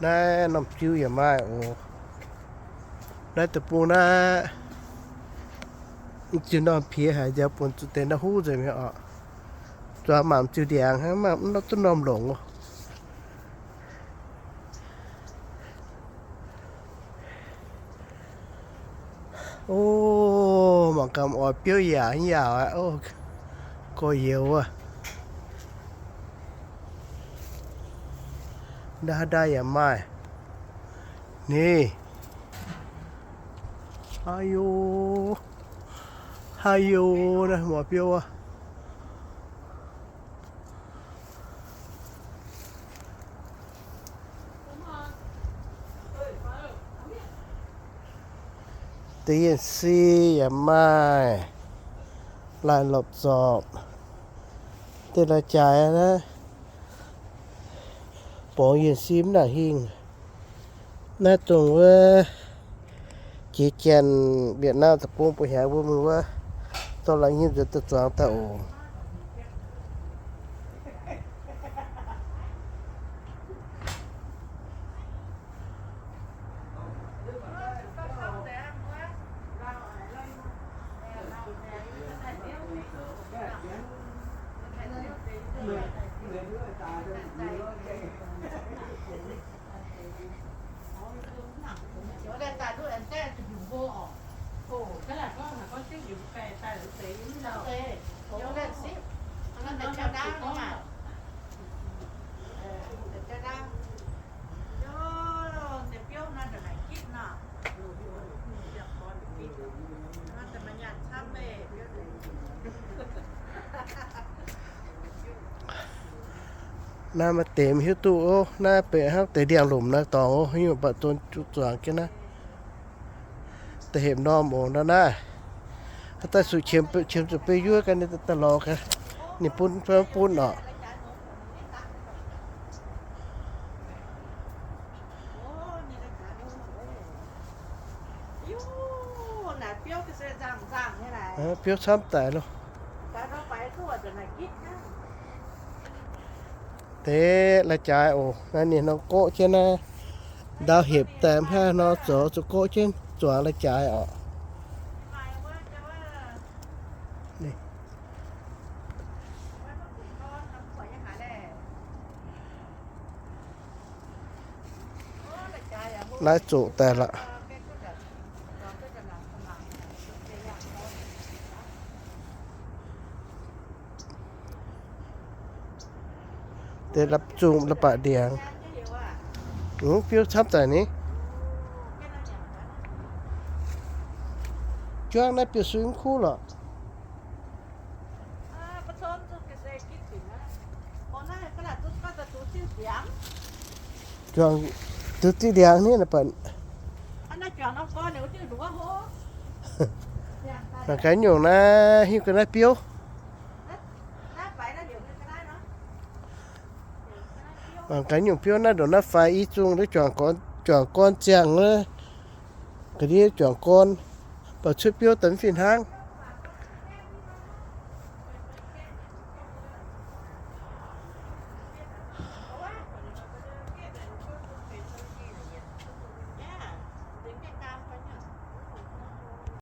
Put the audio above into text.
Naaiv norm ziu yaac maaih oc. Naaiv deic-bung naaiv, m'ziu norm piex haic, nziaaux bun zuqc deix naaiv huv nzengc mi'aqv oc. Zuangx mangc m'ziu ndiangx hnangv, mv duqv norm longc oc. O, mangc gaax oix biouv yaac haaix yaauc aqv. O, gorx-youz wuov. Ndaaih ndaaih yaac maaih. Ni. Haaix yo, haaix yo, naaiv muoz-biouv wuov. Deix yienh si yaac maaih, laaih lopc zorpc. Deix la'jaaix naaiv, borngz yienh si mv nangc hingh. Naaiv dongh wuov jiex janx Việt Nam deic-bung mbuo hiaangx mbuo mingh wuov, dorh la'nyinh nzuonx daaih zuangx daaih oc. Naaiv maaih deix mv hiuv duqv oc. Naaiv benx hnangv deix ndiangx-lomc naaiv dorngx oc. Nyungc baac donx zuqc zuangx jienv naaiv. Da'hepc norm oc, ndau naaiv. Haaix daaih zuqc qiemx zuqc beiv yuov ga'naaiv daaih lorz gaax, ninh bun fai mv bun orqc. Biouv camv daic loh. Deix la'jaaix oc, naaiv ninh nor goqv jienv naaiv. Ndau hepc daaih mv haih nor zoux zuqc goqv jienv zuangx la'jaaix orqc. Naaiv zoqc daaih lorqc. Deix la'zungh la'baac ndiangx. Biouv camv daic ni. Juangv naaiv biouv sui mv kuv lorqc. Juangc duqv diqv ndiangx ni, mangc gaax nyungc naaiv hiuv ga'naaiv biouv. Mangc gaax nyungc biouv naaiv ndongc naaiv faix i zungh, juangc gorn ziangh, ga'ndiev juangc gorn, baac cuotv biouv daaih mv fih hnangv.